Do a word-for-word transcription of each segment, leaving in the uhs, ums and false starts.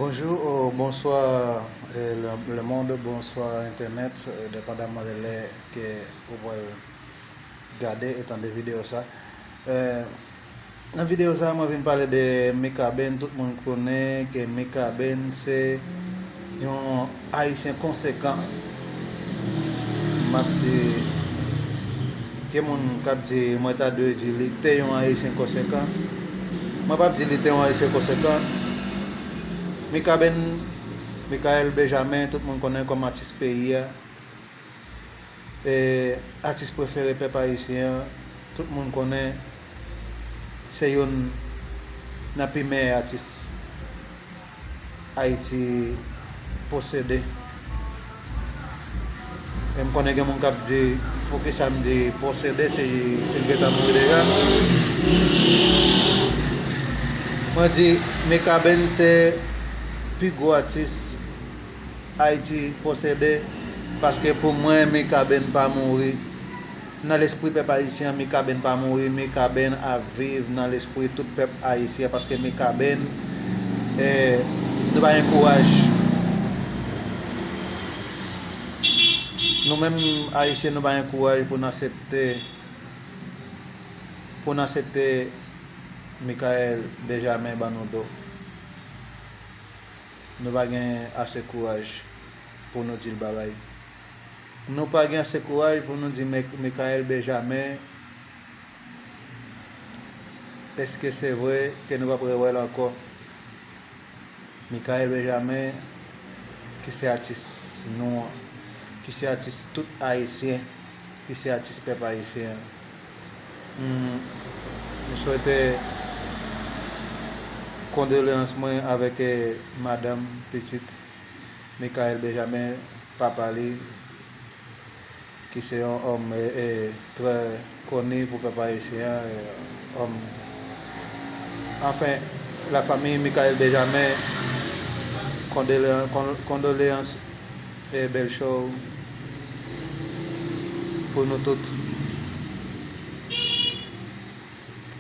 Bonjou ou bonswa, eh, le, le monde, bonswa entènèt, eh, depandaman de lè ke ou pral gade e tande videyo sa. Eh, nan videyo sa, mwen vin pale de Mikaben. Tout moun konnen ke Mikaben se yon Ayisyen konsekan. M ap di, gen moun k ap di mwen ta dwe di li te yon Ayisyen konsekan. Mwen p ap di li te yon Ayisyen konsekan. Mikaben, Michael Benjamin, tout moun konnen kòm atis peyi a. E, atis prefere pèp ayisyen an, tout moun konnen se youn nan pi meyè atis Ayiti posede. E m konnen gen moun k ap di, poukisa m di posede si, si l gentan mouri deja? Mwen di, Mikaben se pi gwo atis Ayiti posede, paske pou mwen, Mikaben pa mouri. Nan lespri pèp ayisyen an, Mikaben pa mouri, Mikaben ap viv nan lespri tout pèp ayisyen, paske Mikaben, eh, nou pa gen kouraj. Nou menm ayisyen, nou pa gen kouraj pou n aksepte, pou n aksepte Michael Benjamin ban nou do. Nou pa gen ase kouraj pou nou di l babay. Nou pa gen ase kouraj pou nou di Mik-, Michael Benjamin, èske se vre ke nou p ap rewè l ankò? Michael Benjamin, ki se atis nou an, ki se atis tout Ayisyen, ki se atis pèp ayisyen an. M, m swete kondoleyans mwen avèk, eh, madanm, pitit, Michael Benjamin, papa li, ki se yon òm, eh, eh, trè koni pou pèp ayisyen an, eh, òm, anfen, la famille Michael Benjamin, kondoleyan-, kon-, kondoleyans, eh, bèl show pou nou tout.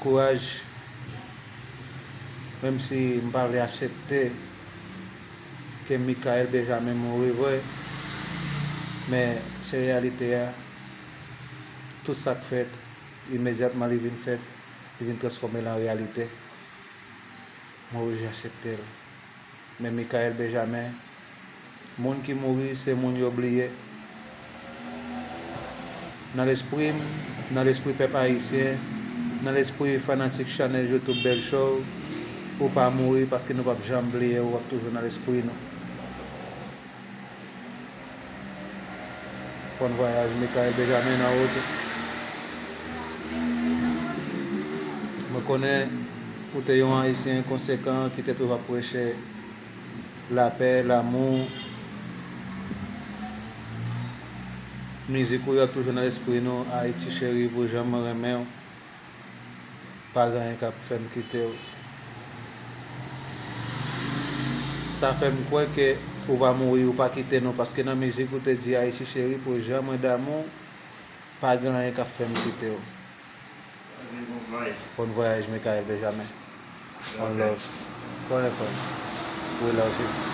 Kouraj, menm si m pa vle aksepte ke Michael Benjamin mouri vre, men se reyalite a. Tout sa k fèt, imedyatman li vin fèt, li vin transfòme l an reyalite. Mwen oblije aksepte l. Men Michael Benjamin, moun ki mouri, se moun yo bliye. Nan lespri m, nan lespri pèp ayisyen, nan lespri fanatik chanèl YouTube Bèl Show, ou pa mouri paske nou p ap janm bliye w, w ap toujou nan lespri nou. Bon vwayaj, Michael Benjamin, nan wout ou. Mwen konnen ou te yon Ayisyen konsekan ki te toujou ap preche lapè, lamou. Mizik ou yo ap toujou nan lespri nou, Ayiti cheri, pou jan mwen renmen w. Pa gen anyen k ap fè m kite w. Sa fè m kwè ke ou pa mouri, ou pa kite nou, paske nan mizik ou te di, Ayiti cheri, pou jan mwen damou, pa gen anyen k ap fè m kite w. Bon vwayaj, Michael Benjamin. One love. Konnen frè m. We love you.